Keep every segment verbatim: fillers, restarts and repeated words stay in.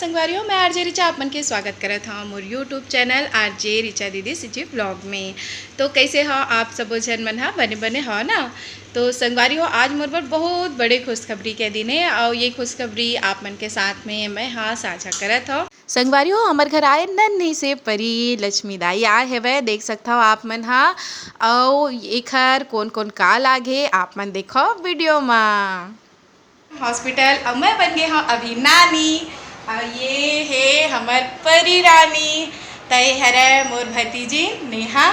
संगवारी हो, मैं आरजे रिचा आप मन के स्वागत करत हव मोर YouTube चैनल आरजे रिचा दीदी सीजी व्लॉग में। तो कैसे हो आप सबो झन मन ह? बने बने हो ना? तो संगवारी हो, आज मोर बर बहुत बड़े खुशखबरी के दिन हे, अउ ये खुशखबरी आप मन के साथ में मैं हा साझा करत हव। संगवारी हो, हमर घर आए नन्ही से परी लक्ष्मी दाई आए हेवय, देख सकत हव आप मन हा। अउ एखर कोन कोन का लागे आप मन देखो वीडियो मा। हॉस्पिटल, अउ मैं बन गे हव अभी नानी। अउ ये हे हमर परी रानी, त ये हरय मोर भतीजी नेहा,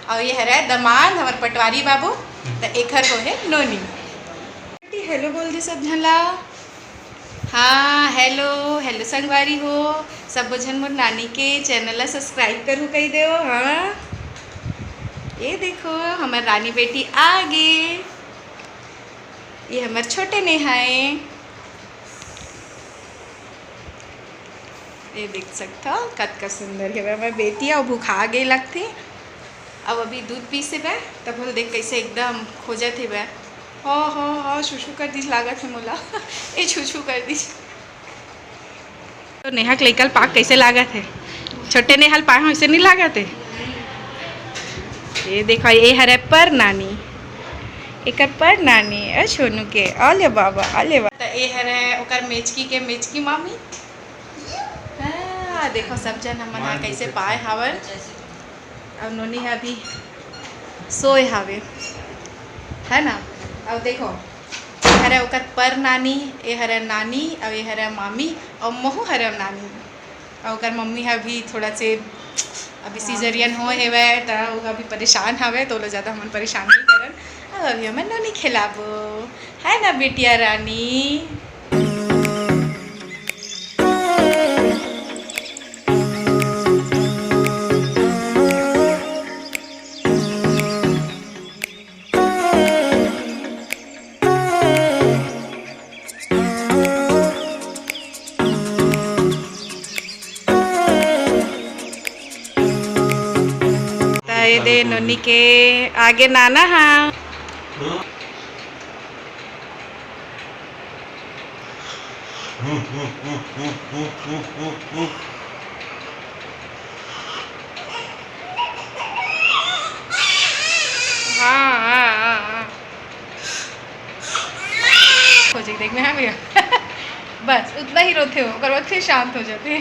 अउ ये हरय दमांद हमर पटवारी बाबू, त एखर हो हे नोनी। बेटी, हेलो बोल दे सब झन ला। हाँ, हेलो, हेलो संगवारी हो, सबो झन मोर नानी के चैनल ला सब्सक्राइब करहु कहि देव। हाँ, ये देखो, हमर रानी बेटी आ गे। ये हमर छोटे नेहा ए। ये देख सकथव, कतका सुंदर हेवय। हमर बेटी अउ भुखा गे लगथे। अब अभी दूध पीस हेवय, तब बोल देख कैसे एकदम खोजत हेवय। हो, हो, हो, छुछू कर दिस लागत हे मोला। ए छुछू कर दिस। तो नेहा के लइका ल पाक कैसे लागत हे? छोटे नेहा ल पाए हो, ऐसे नहीं लागत हे? ये देखो, ये हरे पर नानी, एकर पर नानी, ए छोनू के, अले बाबा, अले बाबा। त ये हरे ओकर मेचकी के मेचकी मामी। हाँ, देखो सब जन हमन हा कैसे पाए हावन। अउ नोनी ह अभी सोए हावे, है ना? अउ देखो, ए हरे ओकर पर नानी, ए हरे नानी, अउ ए हरे मामी, अउ महू हरे नानी। अउ ओकर मम्मी ह अभी थोड़ा से अभी सिजेरियन होए हेवय, त वो अभी परेशान हवे, त ओला ज़्यादा हमन परेशान नहीं करन। अउ अभी हमन नोनी खिलाबो, है ना बिटिया रानी? त ये दे नोनी के आगे नाना हा। हाँ, हाँ, हाँ, हाँ। हो जाई, देख में, हाँ भैया। बस उतना ही रोथे हो, ओकर बाद फिर शांत हो जाथे।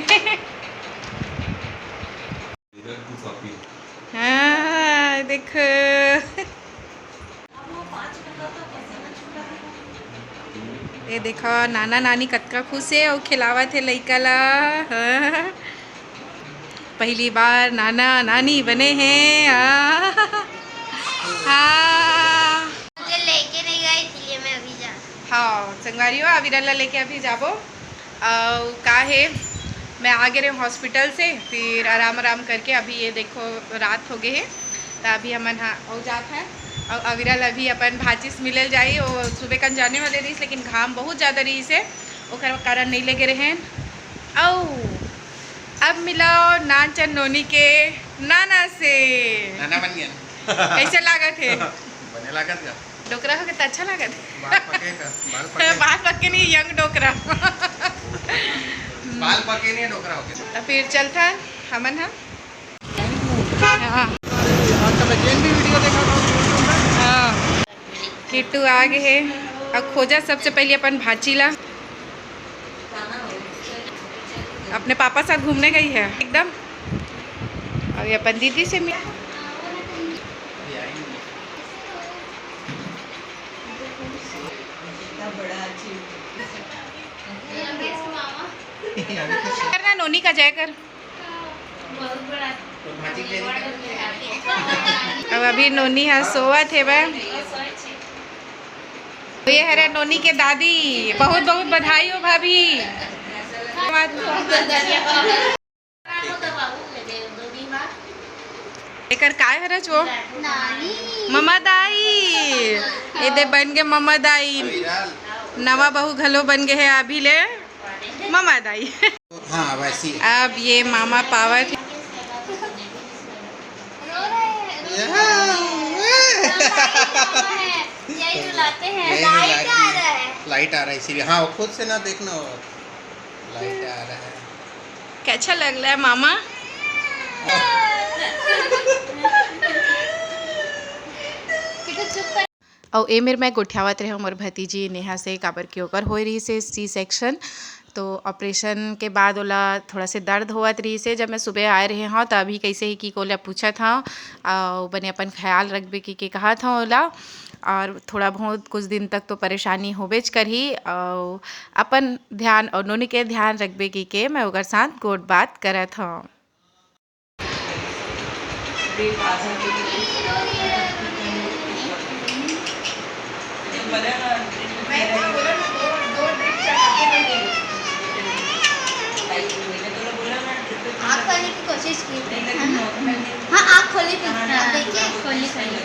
हाँ, देखो। ये देखो, नाना नानी कतका खुश हे अउ खिलावत हे लइका ला। हाँ। पहली बार नाना नानी बने हे। हाँ। हाँ। मुझे लेके नहीं गए, इसलिए मैं अभी जा। हाँ, संगवारी हो, अविरल ला लेके अभी जाबो। अउ का हे, मैं आ गे रहेंव हॉस्पिटल से, फिर आराम आराम करके अभी ये देखो रात हो गे हे, त अभी हमन हा अउ जात हन। अउ अविरल अभी अपन भांची से मिले ल जाही, वो सुबह कन जाने वाले रहिस, लेकिन घाम बहुत ज़्यादा रहिस हे, ओकर कारण नहीं ले गे रहेन। अउ अब मिलाओ नानचन नोनी के नाना से। नाना बन गया। कैसे लागत हे? बने लागत का? डोकरा हो के त अच्छा लागत हे। बाल पके का? बाल पके। बाल पके नहीं, यंग डोकरा। बाल पके नहीं, डोकरा हो के। त फिर चलथन हमन ह। हाँ। हाँ। किट्टू आ गे हे। अब खोजा सबसे पहले अपन भांची ला। अपने पापा साथ घूमने गई है एकदम। अभी अपन दीदी से मिल। करना नोनी का जय कर। अब अभी नोनी ह सोवत हे बे। ये हरे नोनी के दादी, बहुत बहुत बधाई हो भाभी। एकर काय हरच वो? नानी। ममा दाई। ए दे बन गे ममा दाई। नवा बहू घलो बन गे हे अभी ले ममा दाई। हाँ, वैसी। अब ये मामा पावत। यही रुलाते हैं। यही लाइट रुलाती आ है। रहा है। लाइट आ रहा है, इसीलिए। हाँ, वो खुद से ना देखना हो। लाइट आ रहा है। कैसा लग रहा है मामा? अउ ए मेर मैं गोठियावत रहे मोर भतीजी नेहा से, काबर कि ओकर होए रहिस हे सी सेक्शन। तो ऑपरेशन के बाद ओला थोड़ा से दर्द होवत रहिस हे। जब मैं सुबह आए रहे हव, त अभी कैसे हे कि ओला पूछत हव, अउ बने अपन ख्याल रखबे कि के कहत हव ओला। और थोड़ा बहुत कुछ दिन तक तो परेशानी होबेच करही, अउ अपन ध्यान और नोनी के ध्यान रखबे कि के मैं ओकर साथ गोठ बात करत हव। आँख खोलने की कोशिश की थी, है ना? हाँ, आँख खोली थी। हाँ, देखिए, खोली, खोली।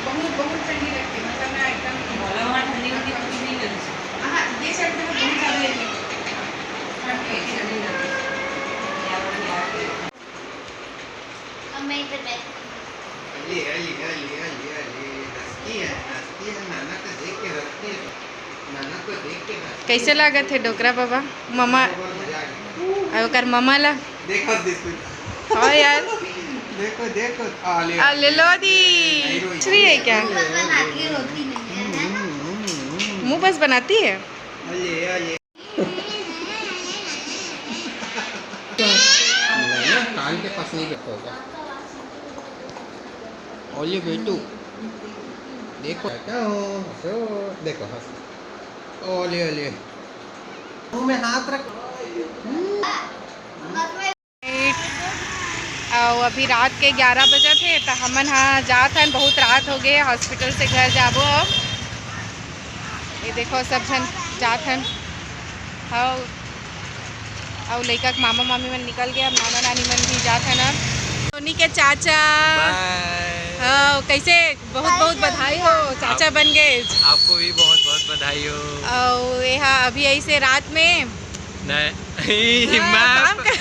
बहुत, बहुत ठंडी लगती है, मतलब, मैं एकदम बोला वहाँ ठंडी में तो कुछ नहीं लगी। हाँ, ये side में बहुत ज़्यादा है। ठंडी, ठंडी लगी। अब मैं इधर बैठ अली, अली, अली, अली, अली, हंसती है, हंसती है, नाना को देख के हंसती है। कैसे लागत हे डोकरा बाबा? ममा अउ ओकर ममा ला। देखो, देखो। हाँ यार। देखो, देखो। आ, ले। आ, ले लो दी। नहीं रोई। छुरी है क्या? मुंह बस बनाती है। आ, ले, आ, ले। नहीं, कान के पास नहीं रखा होगा। ओले बेटू, देखो क्या हो, हंसो, देखो हंस। ओले, ओले। मुंह में हाथ रख। अउ अभी रात के ग्यारह बजत हे, त हमन ह जात हन, बहुत रात हो गए, हॉस्पिटल से घर जाबो अब। ये देखो, सब झन जात हन। हव, अउ लइका के मामा मामी मन निकल गए, अब नाना नानी मन भी जात हन। अब नोनी के चाचा, बाय। हव, कैसे? बहुत बहुत बधाई हो, चाचा आप, बन गए। आपको भी बहुत बहुत बधाई हो। अउ ये हा अभी ऐसे रात में नहीं, हाँ, मैं शाम का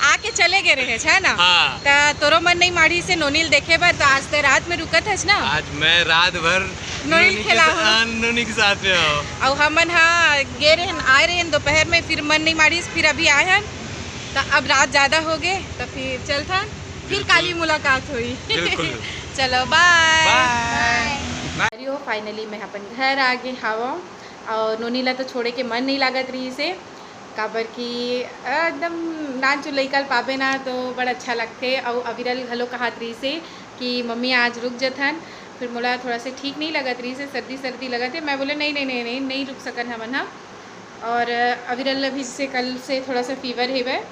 आके चले गए रहे, है ना? हाँ। त तोरो मन नहीं माढ़ी से नोनी ल देखे बर, त आज ते रात में रुकत हस ना? आज मैं रात भर नोनी ल नोनी के खेलाहूँ। सा-, हाँ, नोनी के साथ में हो। अउ हमन, हाँ, गे रहेन, आए रहेन दोपहर में, फिर मन नहीं माढ़ी, फिर अभी आए हन। त अब रात ज़्यादा हो गए, त फिर चलथन, फिर बिल्कुल। काली मुलाकात होई। बिल्कुल। चलो, बाय। बाय। बाय। अरे हो, finally मैं अपन घर आ गे हवं। अउ नोनी ला तो छोड़े के मन नहीं लागत रहिस हे, काबर कि एकदम नानचुन लइका ल पाबे ना, तो बड़ा अच्छा लगथे। अउ अविरल घलो कहत रहिस हे कि मम्मी आज रुक जथन, फिर मोला थोड़ा से ठीक नहीं लगत रहिस हे, सर्दी सर्दी लगत हे। मैं बोले, नहीं नहीं नहीं नहीं, नहीं रुक सकन हमन ह। अउ अविरल अभी से कल से थोड़ा सा fever हेवय,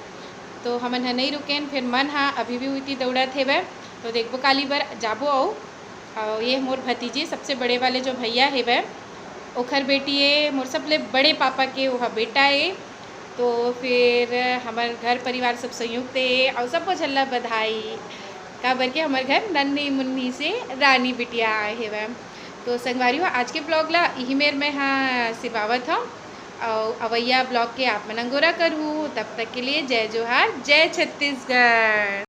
तो हमन ह नहीं रुकेन। फिर मन ह अभी भी उती दौड़त हेवय, तो देखबो काली बर जाबो। अउ अउ ये मोर भतीजी, सबसे बड़े वाले जो भैया हेवय, ओखर बेटी ए, मोर सबले बड़े पापा के ओहा बेटा ए। तो फिर हमर घर परिवार सब संयुक्त ए, अउ सबो झन ला बधाई, काबर के हमर घर नन्ही मुन्नी से रानी बिटिया आए हेवय। तो संगवारी हो, आज के vlog ला इही मेर मैं हा सिरवावत हव, अउ अवइया vlog के आप मन अंगोरा करहू। तब तक के लिए जय जोहार, जय छत्तीसगढ़।